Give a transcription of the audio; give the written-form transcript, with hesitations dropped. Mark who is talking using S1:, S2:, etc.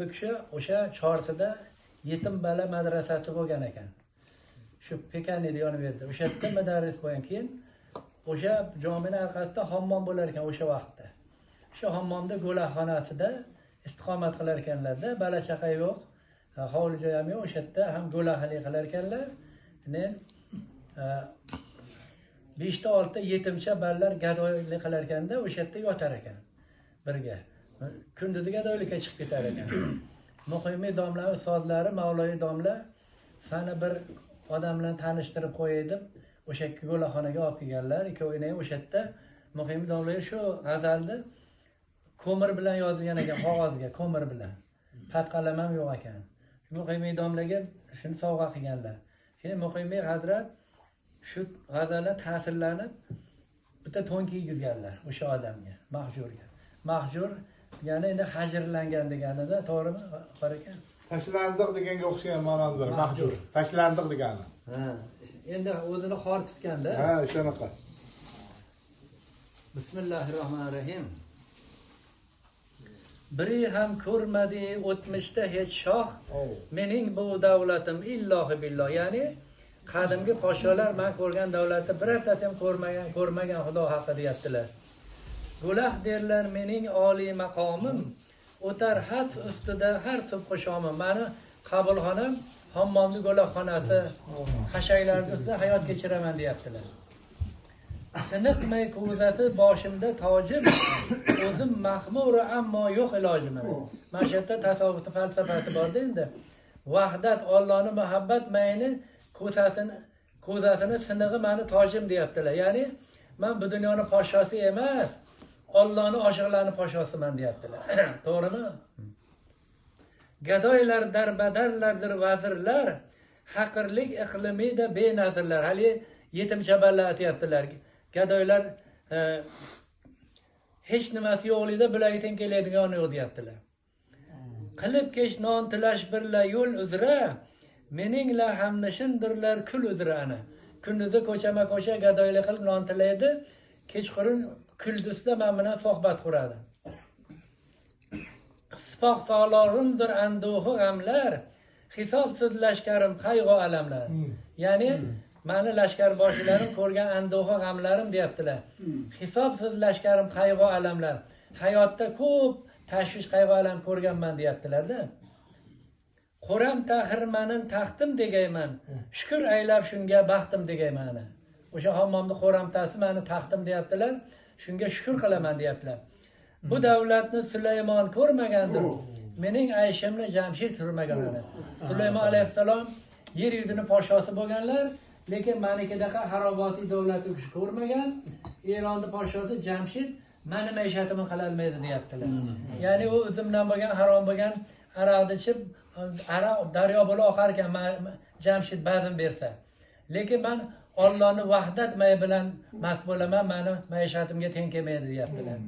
S1: Bu kishi o'sha Chorsida yetim bola madrasasi bo'lgan ekan. Shu Pekaniyda yonib yerda. O'sha yerda mudarris bo'lgan. Keyin o'sha jomini orqasida hammom bo'lar ekan o'sha vaqtda. O'sha hammomda go'laxonasida istiqomat qilar ekanlarda, bala chaqa yo'q, hovli joy ham yo'q, o'sha yerda ham go'laxalik qilar ekanlar. Men 5 ta 6 ta yetimcha bolalar gadoylik qilar ekanda, o'sha yerda yotar ekan birga. Kunduzi gadoylikka chiqib ketar ekan. Muhimmi domla ustozlari Mavloyi domla sani bir odam bilan tanishtirib qo'yay deb o'sha go'laxonaga olib kelganlar. Ikkovini ham o'sha yerda Muhimmi domlaga shu g'azalni ko'mir bilan yozilgan ekan qog'ozga, ko'mir bilan. Patqalam ham yo'q ekan. Muhimmi domlaga shuni sovg'a qilganlar. Keyin Muhimmi hazrat shu g'azaldan ta'sirlanib bitta to'n kiygizganlar o'sha odamga, mahjurga. Mahjur ya'ni endi hajrlangan deganida, to'g'rimi qora aka?
S2: Tashlandiq deganga o'xshagan ma'noni beradi. Mahjur. Tashlandiq degani.
S1: Ha, endi o'zini xor tutganda.
S2: Ha, shunaqa.
S1: Bismillahirrohmanirrohim. Biri ham ko'rmadi o'tmishda hech shoh, mening bu davlatim illohi billah. Ya'ni qadimgi podsholar men ko'rgan davlatni birortasi ham ko'rmagan Xudo haqi deyaptilar. Gulah derlar mening oliy maqomim, o'tar had ustida har subhi shomim. Mani qabulxonam hammomning go'lakxonasi, xashaklarning ustida hayot kechiraman deyaptilar. Siniqmay ko'zasi boshimda tojim, o'zim mahmur ammo yo'q ilojim. Mana shu yerda tasavvufning falsafasi borda endi. Vahdat, Allohning muhabbat mayni ko'zasini sinig'i mani tojim deyaptilar. Ya'ni men bu dunyoning podshosi emas, Allohning oshiqlarining podshosiman deyaptilar. To'g'rimi? Gadoylar darbadarlardir vazirlar, haqirlik iqlimida benazirlar. Hali yetimcha bolalar aytyaptilar. Gadoylar hech nimasi yo'qligida bularga teng keladigan yo'q deyaptilar. Qilib kech non tilash birla yo'l uzra, meningla hamnishindirlar kul uzra. Ana kunduzi ko'chama-ko'cha gadoylik qilib non tilaydi, kechqurun kuldusida men bilan suhbat quradi. Sipoh salorimdir anduhi g'amlar, hisobsiz lashkarim qayg'u alamlar. Ya'ni mani lashkar boshilarim ko'rgan anduhi g'amlarim deyaptilar. Hisobsiz lashkarim qayg'u alamlar. Hayotda ko'p tashvish qayg'u alam ko'rganman deyaptilar-da. Qo'ram taxirmanin taxtim degayman, shukr aylab shunga baxtim degayman. O'sha hammomni qo'ramtasi mani taxtim deyaptilar, shunga shukr qilaman deyaptilar. Bu davlatni Sulaymon ko'rmagandir, mening ayshimni Jamshid surmagan. Sulaymon alayhissalom yer yuzini podshosi bo'lganlar, lekin manikidaqa harobotiy davlatni u kishi ko'rmagan. Eronni podshosi Jamshid mani maishatimni qilolmaydi deyaptilar. Ya'ni u o'zimdan bo'lgan harom bo'lgan aroqni ichib, aroq daryo bo'lib oqar ekan Jamshid bazm bersa. Lekin men Allohning vahdat mayi bilan mast bo'laman, mani maishatimga teng kelmaydi deyaptilar.